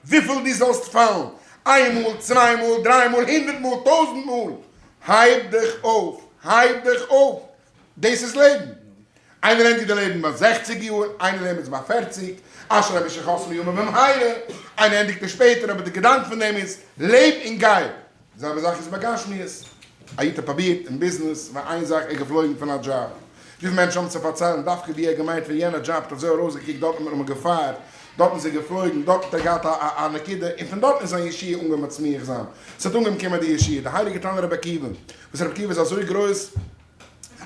וויפיל דו זאלסט פאלן, איין מאל, צוויי מאל, דריי מאל, הונדערט מאל, טויזנט מאל, הייב דיך אויף, הייב דיך אויף, דאס איז לעבן. איינער ענדיגט די לעבן ביי זעכציג יאר, איינער לעבט ביי פערציג, אשרי מי שחסמו ימיו במהרה, איינער ענדיגט עס שפעטער, אבער די געדאנק פון דעם איז, לעב און גיי. די זעלבע זאך איז ביי גשמיות. א איד האט פרובירט אין ביזנעס, ביי איין זאך, ער איז געפלויגן פון א דזשאב. וויפיל מענטשן האבן צו פארציילן דווקא ווי ער האט געמיינט פון יענע דזשאב האט אזוי ארויסגעקוקט דארט האט מען אים געפייערט, דארטן איז ער געפלויגן, דארט האט ער געהאט א נקודה, און פון דארטן איז זיין ישועה אנגעהויבן מצמיח זיין. ס'האט אנגעהויבן קומען די ישועה. די הייליגע תנא רבי עקיבא, וואס רבי עקיבא איז אזוי גרויס,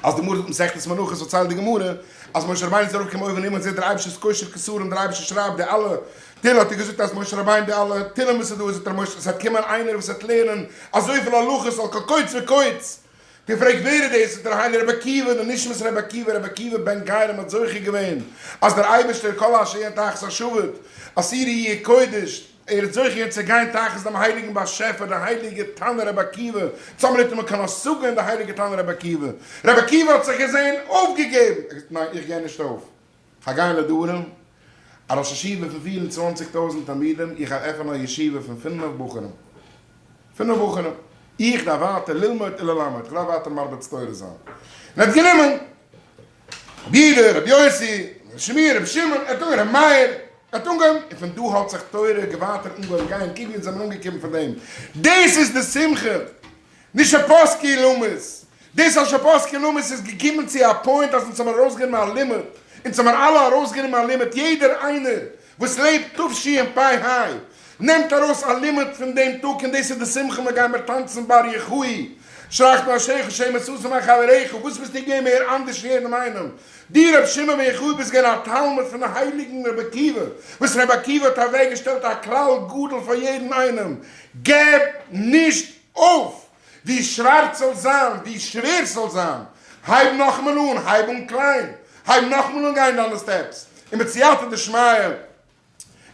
אז די גמרא זאגט מסכת מנחות פארציילט די גמרא אז משה רבינו איז ארויף געקומען אויבן אין הימל זעט דער אייבערשטער איז קושר כתרים דער אייבערשטער שרייבט די אלע תהילים האט ער געזאגט אז משה רבינו די אלע תהילים וואס איז דא זאגט ער משה עס וועט קומען איינער וואס וועט לערנען אזויפיל הלכות על כל קוץ וקוץ האט ער געפרעגט ווער איז דאס זאגט ער הייליגער רבי עקיבא די נשמת רבי עקיבא רבי עקיבא בן גרים האט זוכה געווען אז דער אייבערשטער כל אשר יהיה תחת השבט עשירי יהיה קודש ער האט זוכה געווען צו גיין תחת דעם הייליגן באשעפער, דער הייליגער תנא רבי עקיבא, צוזאמען מיט אים קיין השגה אין דער הייליגער תנא רבי עקיבא. רבי עקיבא האט זיך געזען אויפגעגעבן, ער האט געזאגט, ניין, איך גיי נישט אויף, כ'גיי גיין לדרום, א ראש ישיבה פון פיר און צוואנציג טויזנט תלמידים, איך גיי עפענען א ישיבה פון פינף בחורים, פינף בחורים, איך דארף ווייטער ללמוד וללמד, איך דארף ווייטער מרביץ תורה זיין. און ער האט גענומען רבי יהודה, רבי יוסי, רבי שמואל, רבי שמעון, ער האט אנגעהויבן, רבי מאיר, ער האט אנגעהויבן, און פון דא האט זיך תורה ווייטער אנגעהויבן גיין, קוק ווי אונז זעמיר אנגעקומען פון דעם, דאס איז די שמחה, נישט שפסקו למות, דאס אז שפסקו למות איז געקומען צו א point אז אונז האמיר ארויסגענומען א לימוד, אונז האמיר אלע ארויסגענומען א לימוד, יעדער איינער וואס לעבט תשפ ה נעמט ארויס א לימוד פון דעם טאג און דאס איז די שמחה מיר גיימיר טאנצן בר יוחאי שלח נפשך שמש ששון מחבריך וואס ביסטו געווען מער אנדערש פון יעדעם איינעם דו רבי שמעון בן יוחאי ביסט געווען א תלמיד פון הייליגן רבי עקיבא וואס רבי עקיבא האט אוועק געשטעלט א כלל גדול פאר יעדן איינעם געב נישט אויף ווי שווארץ זאל זיין ווי שווער ס'זאל זיין הייב נאכאמאל אן הייב אן קליין הייב נאכאמאל אן גיין דיינע steps און מיט סייעתא דשמיא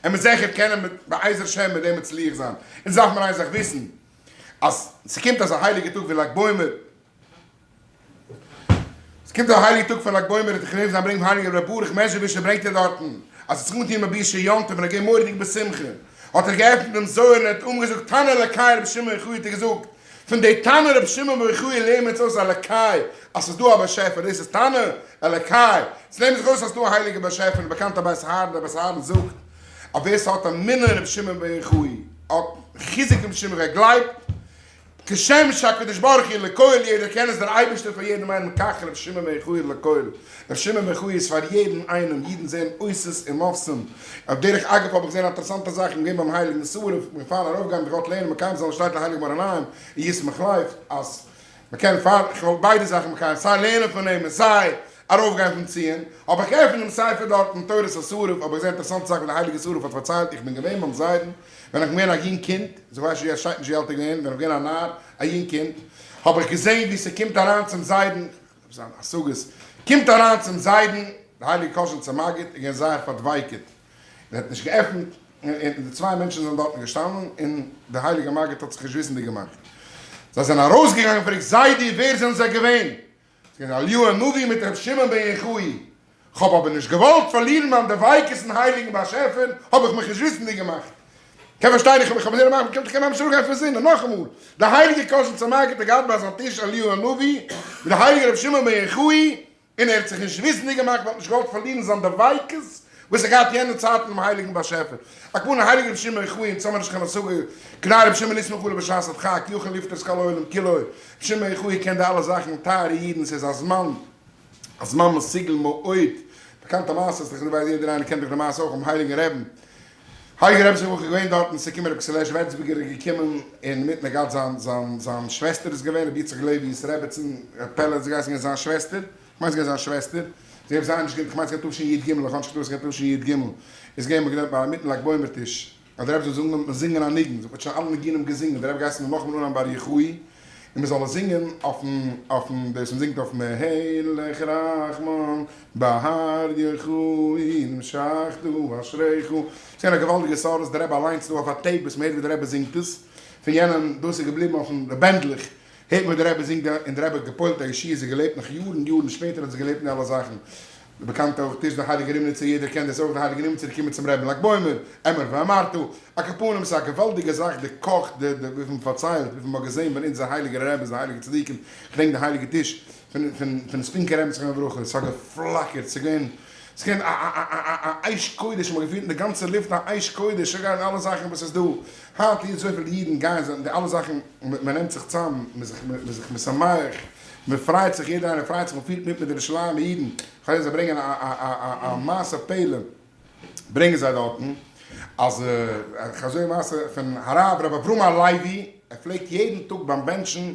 און מיר זיכער קענען מיט בעזר השם מיט דעם מצליח זיין. אונז דארף מיר איין זאך וויסן, אז ס'קומט אזא הייליגע טאג ווי לג בעומר, ס'קומט א הייליגע טאג פון לג בעומר, איך נעם זיין ברענגט פון הייליגער רבי ברוך מעזשביזשער ברענגט ער דארטן, אז עס האט זיך אנגעטון רבי ישעי' יום טוב און ער איז געווען מורא'דיג בשמחה, האט ער געעפנט דעם זוהר און ער האט אנגעזאגט תנא אלקי רבי שמעון יוחאי האט ער געזאגט, פון די תנא רבי שמעון בר יוחאי לערנען אונז אויס אלקי אז ס'איז דא א באשעפער, דאס איז תנא אלקי, עס לערנט זיך אויס אז ס'איז דא א הייליגער באשעפער, און באקאנטע בית אהרן, דער בית אהרן זאגט אז ווער ס'האט אמונה אין רבי שמעון בר יוחאי, האט חיזוק אין רבי שמעון בר יוחאי, גלייבט כשם שהקדוש ברוך הוא לכל, יעדער קען עס, דער אייבערשטער פאר יעדעם איינעם, כך רבי שמעון בר יוחאי לכל, רבי שמעון בר יוחאי איז פאר יעדן איינעם, אידן זעען אותות און מופתים, אויף דרך אגב האב איך געזען א אינטערעסאנטע זאך, איך בין געווען ביים הייליגן שרף, איך בין געפארן ארויפגיין מיך דארט לערנען מקיים זיין וואס שטייט אין הייליגן מאור עיניים אין ישמח לב, אז מען קען פאר, איך וואלט ביידע זאכן מקיים, סיי לערנען פון אים און סיי ארויפגיין פון ציון, האב איך געעפנט דעם ספר דארטן תורת השרף, האב איך געזען אינטערעסאנטע זאך ווי דער הייליגער שרף האט פארציילט, איך בין געווען ביים זיידן ווען איך בין געווען א יונג קינד, איך ווייס נישט יעצט שטייט נישט ווי אלט איך געווען, ווען איך בין געווען א נער, א יונג קינד, האב איך געזען ווי ס'קומט אריין צום זיידן, זיין השגות, קומט אריין צום זיידן, די הייליגע קאזשניצער מגיד איז געווען זייער פארדווייקעט, און האט נישט געעפנט, און די צוויי מענטשן זענען דארטן געשטאנען, און די הייליגע מגיד האט זיך נישט וויסנדיג געמאכט. זיי זענען ארויסגעגאנגען, פרעגט זיידי ווער זענען זיי געווען? ס'איז געווען אליהו הנביא מיט ר' שמעון בן יוחאי. כ'האב אבער נישט געוואלט פארלירן מיין דביקות אין הייליגן באשעפער, האב איך מיך נישט וויסנדיג געמאכט. קען פארשטיין איך האב זייער מאכן קען ממש אראפגיין פון זינען נאכאמאל די הייליגע קאזשניצער מגיד האט געהאט ביי זיין טיש אליהו הנביא מיט די הייליגע רבי שמעון בן יוחאי און ער האט זיך נישט וויסנדיג געמאכט ווייל ער האט נישט געוואלט פארלירן זיין דביקות וואס ער געהאט יענע צייטן אינעם הייליגן באשעפער הכוונה הייליגע רבי שמעון בן יוחאי אונז האמיר נישט קיין השגה כדי רבי שמעון לסמוך עליו בשעת הדחק יכול לפטור את כל העולם כולו רבי שמעון בן יוחאי קען די אלע זאכן טייערע אידן ס'איז א זמן א זמן מסוגל מאוד באקאנטע מעשה איז דאך יעדער איינער קענט דאך די מעשה אויך ביים הייליגן רעבן הייליגער רבי זיך געווען דארטן, ס'איז געקומען רבי כסלעש ווערצבערגער איז געקומען אינמיטן ער געהאט זיין זיין זיין שוועסטער איז געווען רבי יצחק לעווי'ס רעבעצן ר' פעלער האט זי געהייסן געווען זיין שוועסטער, כ'מיין ס'געווען זיין שוועסטער, זי האט זייער נישט געווען כ'מיין ס'געווען תשי"ג איך האב נישט געטראכט ס'געווען תשי"ג איז געווען מ'געדענקט ביי אינמיטן לג בעומר טיש אז דער רבי זאל זאגן זינגען א ניגון, זי האט שוין אלע ניגונים געזינגען, דער רבי געהייסן מ'זאל נאכאמאל אנהייבן בר יוחאי און מ'זאל עס זינגען אויפן אויפן דאס מ'זינגט אויף מלך רחמן בר יוחאי נמשחת אשריך, ס'איז געווען א געוואלדיגע סארס, דער רבי אליינס איז דא אויף א tape וואס מ'הערט ווי דער רבי זינגט עס, פון יענעם דאס איז געבליבן אויפן די בענדלעך הערט מען ווי דער רבי זינגט און דער רבי האט געפועלט א ישועה, זי געלעבט נאך יארן יארן שפעטער האט זי געלעבט אין די אלע זאכן. די באקאנטע אויך טיש די הייליגע רימניצער יעדער קען דאס אויך די הייליגע רימניצער קומען צום רבי'ן לג בעומר, אמר ואמרת, על כל פנים ס'איז א געוואלדיגע זאך די קאך די די וויפיל מ'פארציילט וויפיל מ'האט געזען ווען אונזער הייליגער רבי די הייליגע צדיקים כ'דענק די הייליגע טיש פון פון פון ספינקער רבי'ן זכרונו לברכה ס'האט געפלאקערט ס'איז געווען ס'איז געווען א א א א אש קודש מ'האט געפילט אין די גאנצע לופט א אש קודש ס'איז געווען אלע זאכן וואס איז דא היינט איז אזויפיל אידן גייען זיי די אלע זאכן מ'נעמט זיך צאם מ'איז זיך מ'איז זיך משמח מ'פרייט זיך יעדער איינער פרייט זיך מ'פירט מיט מיט די ירושלימ'ער אידן כ'הער זיי ברענגען א א א א מעשה פלא ברענגען זיי דארטן אז אזוי מעשה פון הרב ר' אברהם הלוי ער פלעגט יעדן טאג ביים בענטשן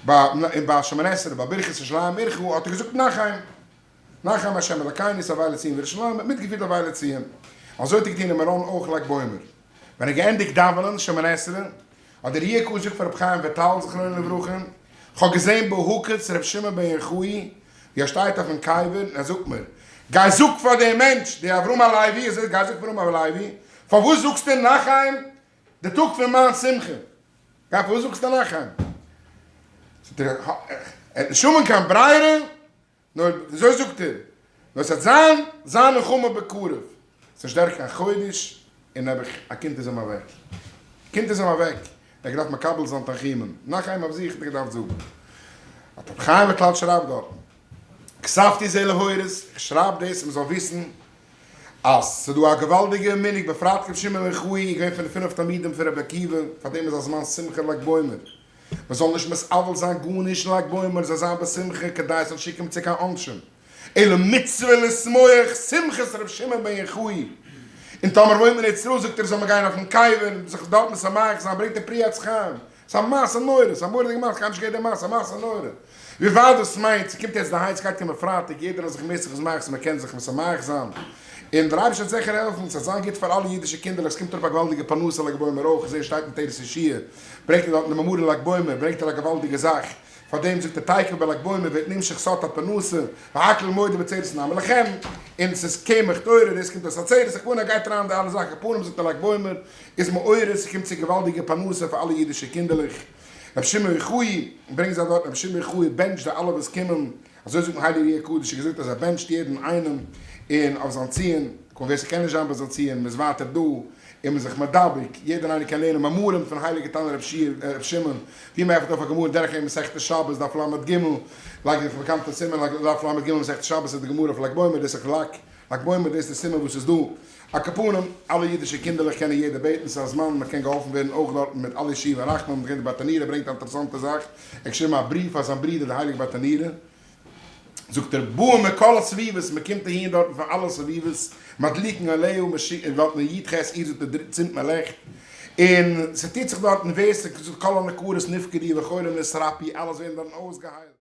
ביי און ביי שמונה עשרה ביי ברכת ירושלים עירך האט ער געזאגט נחם נחם השם אלקינו את אבלי ציון וירושלים האט מיטגעפירט אבלי ציון אזוי האט ער געטון אין מירון אויך לג בעומר ווען ער האט געענדיגט דאווענען שמונה עשרה האט דער אר"י הק' געזאגט פאר רבי חיים וויטאל זכרונו לברכה, כ'האב געזען בהקיץ רבי שמעון בן יוחאי ווי ער שטייט אויפן קבר און ער זאגט מיר, גיי זאג פאר דעם מענטש, דער אברהם הלוי, ער זאגט גיי זאג פאר אברהם הלוי, פארוואס זאגסטו נחם די טאג פון מיין שמחה? גיי פארוואס זאגסטו נחם? זאגט ער, ער האט נישט האבן קיין ברירה, נאר אזוי זאגט ער, נאר ס'וועט זיין זיין נחמה בקרוב, ס'איז נישט דורך קיין חודש און נעבעך א קינד איז אים אוועק, קינד איז אים אוועק, ער האט געדארפט מקבל זיין תנחומים, נאך איינעם אויף זיך האט ער געדארפט זאגן, האט רבי חיים וויטאל שרייבט דארטן, כתבתי זה להורות, איך שרייב דאס מ'זאל וויסן אז ס'איז דא א געוואלדיגע מנהג בפרט רבי שמעון בן יוחאי איז געווען פון די פינף תלמידים פון רבי עקיבא, פאר דעם איז א זמן שמחה לג בעומר, מען זאל נישט מתאבל זיין גארנישט לג בעומר זאל זיין בשמחה כדי עס זאל נישט קומען צו קיין עונשים, אלא מצוה לשמוח שמחת ר' שמעון בן יוחאי, און טאמער וואוינט מען אין ארץ ישראל זאגט ער זאל מען גיין אויפן קבר און זיך דארט משמח זיין, ברענגט ער פרי עץ חיים, ס'איז א מעשה נורא, ס'איז א מורא'דיגע מעשה, קיינמאל נישט געהערט די מעשה, א מעשה נורא. ווי ווייט דאס מיינט, ס'קומט יעצט די הייס, ס'גייט קומען פרייטאג, יעדער זאל זיך מער זיך משמח זיין, מ'קען זיך משמח זיין, און דער אייבערשטער וועט זיכער העלפן, ס'וועט זיין גוט פאר אלע אידישע קינדערלעך, ס'קומט אראפ א געוואלדיגע פרנסה לג בעומר אויך, אזוי שטייט אין תורת יהושע ברענגט ער דארט אין די מאמרי לג בעומר, ברענגט ער א געוואלדיגע זאך, פאר דעם זאגט ער תיכף בלג בעומר ווערט נמשך סוד הפרנסה, והכל מודה בעצרת נעמה לכם, און ס'איז קמח תורה, דאס קומט אויס עצרת, הכוונה ער גייט אריין אין די אלע זאכן, פנים זאגט ער לג בעומר איז מעורר, ס'קומט צו געוואלדיגע פרנסה פאר אלע אידישע קינדערלעך. רבי שמעון יוחאי, ברענגט זיי דארט, רבי שמעון יוחאי בענטשט די אלע וואס קומען, אזוי זאגט מען הייליגער אר"י הקדוש האט געזאגט אז ער בענטשט יעדן איינעם און אויף זיין ציון, קוים ווער ס'קען נישט זיין ביי זיין ציון, מ'איז ווייטער דא און מ'איז זיך מדבק, יעדער איינער קען לערנען מאמרים פון הייליגע תנא רבי שמעון, ווי מ'עפנט אויף א גמרא דרך אין מסכת שבת דף ל"ג, לייג די באקאנטע סימן דף ל"ג מסכת שבת איז די גמרא אויף ל"ג בעומר, דאס איז ל"ג ל"ג בעומר דאס איז די סימן וואס איז דא, על כל פנים, אלע אידישע קינדערלעך קענען יעדער בעטן, ס'איז א זמן מען קען געהאלפן ווערן אויך דארטן מיט אלע ישועה ורחמים, דער ברטנורא ברענגט א אינטערעסאנטע זאך, ער האט געשריבן א בריוו פאר זיין ברודער דער הייליגער ברטנורא, זאגט ער, באים מכל הסביבות, מען קומט אהין דארטן פון אלע סביבות, מדליקין עליה, מען שיקט דארטן אין י"ח אייר זאגט ער צינדט מען לעכט, און ס'טוט זיך דארטן ווער ס'זאגט כל הנקרות נפקדו וחולים נתרפאו, אלעס ווערן דארטן אויסגעהיילט.